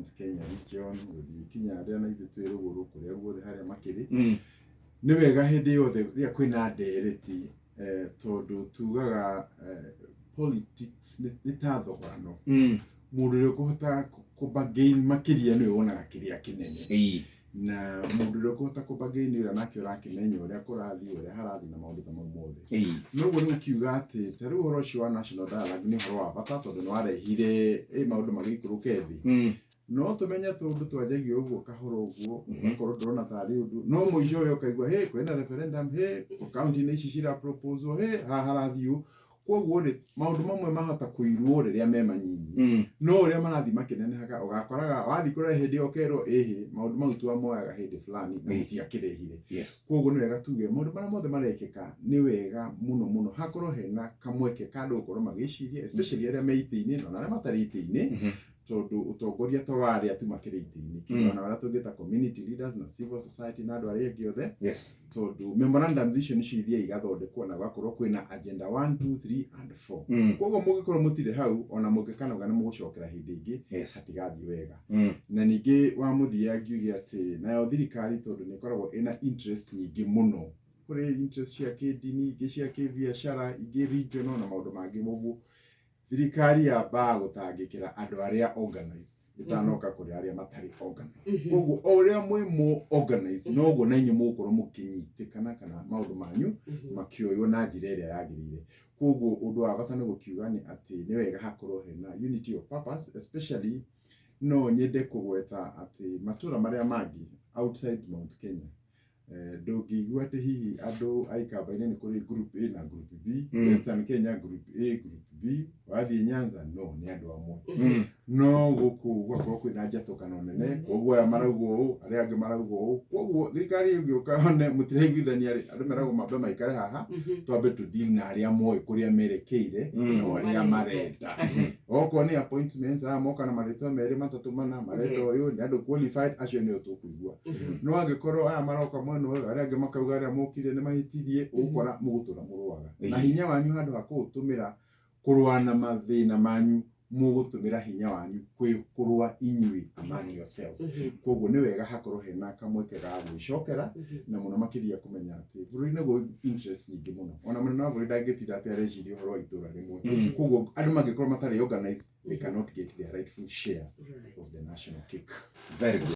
Mount Kenya region, gũthiĩ kinya arĩa na ithuĩ twĩ rũgũrũ, kũrĩa guothe harĩa makĩrĩ. Nĩ wega hĩndĩ yothe rĩrĩa kwĩna ndereti, tondũ tugaga politics nĩ ta thogorano. Mũndũ ũrĩa ũkũhota kũ-bargain makĩria nĩwe wonaga kĩrĩa kĩnene. Na mũndũ ũrĩa ũkũhota kũ-bargain nĩ ũrĩa nake ũrakĩmenya ũrĩa kũrathiĩ, ũrĩa harathiĩ na maũndũ ta mau mothe. Noguo nĩ gũkiuga atĩ ta rĩu ũhoro ũcio wa national dialogue nĩ ũhoro wa bata, tondũ nĩ warehire maũndũ magĩikũrũke thĩ. No tũmenye tũndũ twanjagia ũguo kahora ũguo, ũgakorwo ndũrona tarĩ ũndũ, no mũico ũyũ ũkaigua hĩ kwĩna referendum, hĩ kaunti-inĩ ici cira propose, hĩ haha harathiĩ ũũ. Koguo rĩ, maũndũ mamwe mahota kũirwo rĩrĩa me manyinyi, no ũrĩa marathiĩ makĩnenehaga, ũgakoraga wathiĩ kũrora hĩndĩ ĩyo ũkerwo ĩhĩ, maũndũ mau twamoyaga hĩndĩ fulani na mũtiakĩrehire. Koguo nĩ wega tuge maũndũ marĩa mothe marekĩka, nĩ wega mũno mũno hakorwo hena kamweke ka andũ gũkorwo magĩciria, especially arĩa me itĩ-inĩ na ona arĩa matarĩ itĩ-inĩ, tondũ ũtongoria to wa arĩa tu makĩrĩ itĩ-inĩ, ona arĩa tũngĩta community leaders na civil society na andũ arĩa angĩ othe, tondũ memorandums icio nĩcio ithiaga igathondekwo na gũgakorwo kwĩna agenda 1, 2, 3 and 4. Koguo mũngĩkorwo mũtirĩ hau, ona mũngĩkanoga nĩ mũgũcokera hĩndĩ ĩngĩ, hatigathiĩ wega. Na ningĩ wa mũthia ngiuge atĩ nayo thirikari, tondũ nĩ ĩkoragwo ĩna interest nyingĩ mũno, kũrĩ interest cia kĩndini, ingĩ cia kĩbiacara, ingĩ regional na maũndũ mangĩ ũguo, thirikari yambaga gũtangĩkĩra andũ arĩa organized ĩtanoka kũrĩ arĩa matarĩ organized. Koguo o ũrĩa mwĩ more organized, noguo na inyuĩ mũgũkorwo mũkĩnyitĩkana kana maũndũ manyu makĩoywo na njĩra ĩrĩa yagĩrĩire. Koguo ũndũ wa bata nĩ gũkiuga nĩ atĩ nĩ wega hakorwo hena unity of purpose. Especially no nyende kũgweta atĩ matũra marĩa mangĩ outside Mount Kenya, ndũngĩigua atĩ hihi andũ a Ikamba-inĩ nĩ kũrĩ group A na group B, Western Kenya group A, group B, wathiĩ Nyanza, no nĩ andũ amwe. No gũkũ gũgakorwo kwĩna njatũkano nene, koguo aya marauga ũũ, arĩa angĩ marauga ũũ. Koguo thirikari ĩngĩũka one mũtiraiguithania rĩ, andũ meragwo mambe maikare haha, twambe tũ deal na arĩa moĩ kũrĩa merekeire na ũrĩa marenda. Okorwo nĩ appointments, aya moka na marĩtwa merĩ, matatũ, mana, marenda ũyũ nĩ andũ qualified, acio nĩo tũkũigua. No angĩkorwo aya maroka mwena ũyũ, arĩa angĩ makauga arĩa mokire nĩ mahĩtirie, ũgũkora mũgũtũra mũrũaga na hinya wanyu, handũ ha kũũtũmĩra kũrũa na mathĩna manyu, mũgũtũmĩra hinya wanyu kwĩ kũrũa inyuĩ among yourselves. Koguo nĩ wega hakorwo hena kamweke ga gwĩcokera, na mũno makĩria kũmenya atĩ bũrũri-inĩ gwĩ interest nyingĩ mũno, ona mũnene wa bũrũri ndangĩtinda atĩ areciria ũhoro wa itũra rĩmwe. Koguo andũ mangĩkorwo matarĩ organized, they cannot get their rightful share of the national cake. Very good.